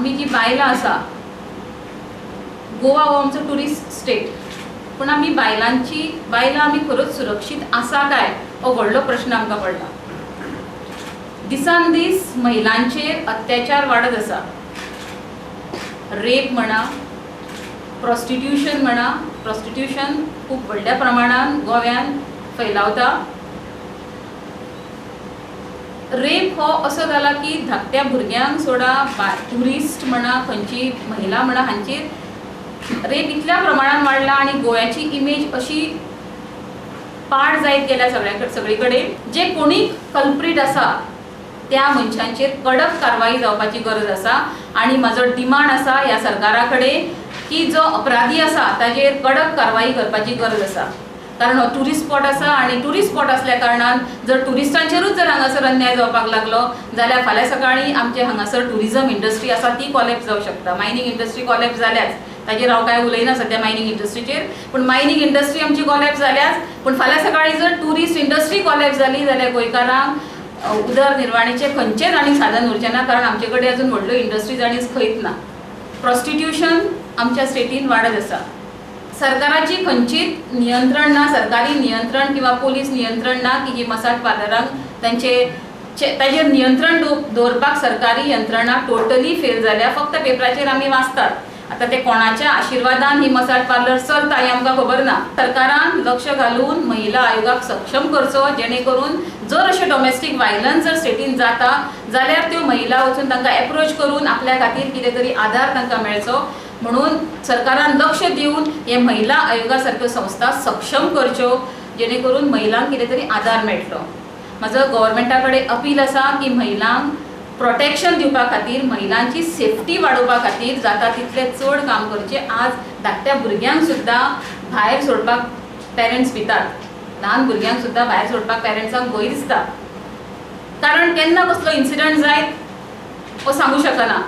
आमी जी बायलां आसा, गोवा हो आमचो ट्युरिस्ट स्टेट, पूण आमी बायलांची बायलां आमी खरोच सुरक्षीत आसा काय हो व्हडलो प्रश्न आमकां पडला. दिसान दीस महिलांचेर अत्याचार वाडत आसा. रेप म्हणा, प्रॉस्टिट्युशन म्हणा, प्रॉस्टिट्युशन खूब व्हडल्या प्रमाणान गोव्यान फैलावता. रेप हो असो जाला की धाकट्या भुरग्यांक सोडा, ट्युरिस्ट म्हणा, खंयची महिला म्हणा, हांचेर रेप इतल्या प्रमाणान वाडला आनी गोव्याची इमेज अशी पाड जायत गेल्या सगळ्या सगळी कडेन. जे कोणी कल्प्रीट आसा त्या मनशांचेर कडक कारवाई जावपाची गरज आसा आनी म्हाजो डिमांड आसा ह्या सरकारा कडेन की जो अपराधी आसा ताजेर कडक कारवाई करपाची गरज आसा, कारण हो ट्युरिस्ट स्पॉट आसा आनी ट्युरिस्ट स्पॉट असल्या कारणान जर ट्युरिस्टांचेरूच जर हांगासर अन्याय जावपाक लागलो जाल्यार फाल्यां सकाळीं आमचे हांगासर ट्युरिजम इंडस्ट्री आसा ती कॉलेप्स जावंक शकता. मायनींग इंडस्ट्री कॉलेप्स जाल्याच, ताजेर हांव कांय उलयना सद्या मायनींग इंडस्ट्रीचेर, पूण मायनींग इंडस्ट्री आमची कॉलेप्स जाल्याच, पूण फाल्यां सकाळीं जर ट्युरिस्ट इंडस्ट्री कॉलेप्स जाली जाल्यार गोंयकारांक उदरनिर्वाणीचें खंयचेंच आनी साधन उरचें ना, कारण आमचे कडेन अजून व्हडल्यो इंडस्ट्रीज आनी खंयच ना. प्रॉस्टिट्युशन आमच्या स्टेटीन वाडत आसा. सरकाराची खंयचीच नियंत्रण ना, सरकारी नियंत्रण किंवा पोलीस नियंत्रण ना की ही मसाज पार्लरांक तांचे ताजेर नियंत्रण दवरपाक सरकारी यंत्रणा टोटली फेल जाल्या. फक्त पेपराचेर आमी वाचतात. आतां ते कोणाच्या आशिर्वादान ही मसाज पार्लर चलता हें आमकां खबर ना. सरकारान लक्ष घालून महिला आयोगाक सक्षम करचो, जेणे करून जर अशें डोमेस्टीक वायलन्स जर स्टेटीन जाता जाल्यार त्यो महिला वचून तांकां एप्रोच करून आपल्या खातीर कितें तरी आधार तांकां मेळचो म्हणून सरकारान लक्ष दिवन हे महिला आयोगा सारक्यो संस्था सक्षम करच्यो, जेणे करून महिलांक कितें तरी आधार मेळटलो. म्हाजो गव्हर्मेंटा कडेन अपील आसा की महिलांक प्रोटेक्शन दिवपा खातीर, महिलांची सेफ्टी वाडोवपा खातीर जाता तितलें चड काम करचें. आज धाकट्या भुरग्यांक सुद्दां भायर सोडपाक पेरंट्स भितात. ल्हान भुरग्यांक सुद्दां भायर सोडपाक पेरंट्सांक भंय दिसता, कारण केन्ना कसलो इन्सिडंट जायत हो सांगू शकना.